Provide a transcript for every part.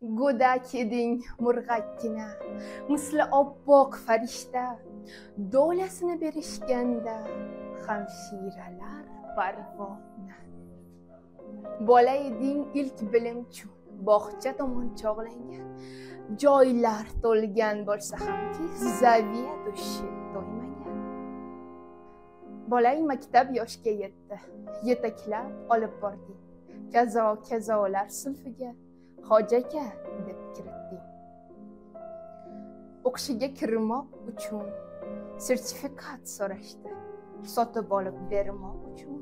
Go'dak eding murg'akkina, misli oppoq farishta, do'lasini berishganda hamshiralar parvona. Bola eding ilk bilimchun, bog'cha tomon chog'langan, joylar to'lgan bo'lsa hamki, zaviyadushi to'ymagan. Bolang maktab yoshga yetdi, yetaklab olib bording, kazo kazolar sinfiga hoji aka deb kiritding. O'qishiga kirmoq uchun sertifikat so'rashdi, sotib olib bermoq uchun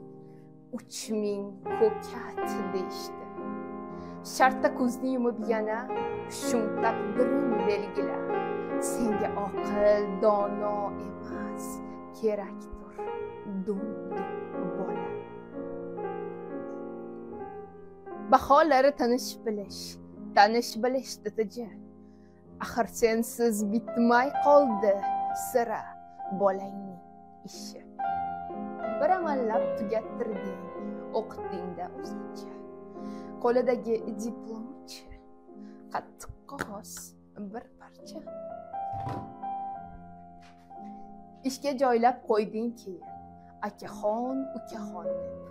3000 ko'kat deyishdi. Shartta ko'zni yumib yana shum taqdirin belgila. Senga oqil dono emas, kerakdir dum-dum bola. Baholari tanish bilish, tanish bilish dtj. Axir sensiz bitmay qoldi sira bolangning ishi. Bir amallab tugattirding, o'qitdingda o'zingcha. Qo'lidagi diplomchi, qattiq qog'oz bir parcha. Ishga joylab qo'yding keyin, akaxon, ukaxon deb.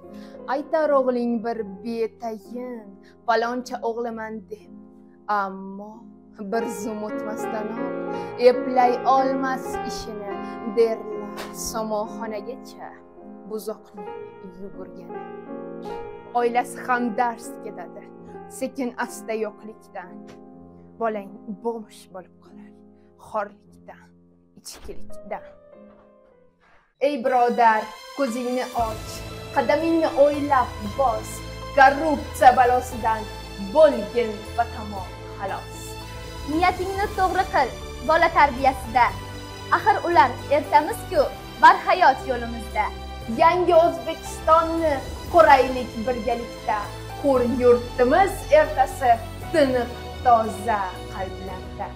Aytar o'g'ling bir betayin, paloncha o'g'liman deb. Ammo bir zum o'tmasdanoq eplay olmas ishini, derlar somonxonagacha buzoqning yugurgani. Oilasi ham dars ketadi, sekin asta yo'qlikdan. Bolang bo'mish bo'lib qolar, xorlikdan, ichkilikdan. Ey birodar, ko'zingni och, qadamingni o'ylab bos, korrupsiya balosidan bo'lgin va tamom xalos. Niyatingni to'g'ri qil bola tarbiyasida. Axir ular ertamiz-ku barhayot yo'limizda. Yangi O'zbekistonni quraylik birgalikda. Hur yurtimiz ertasi tiniq toza qalblarda.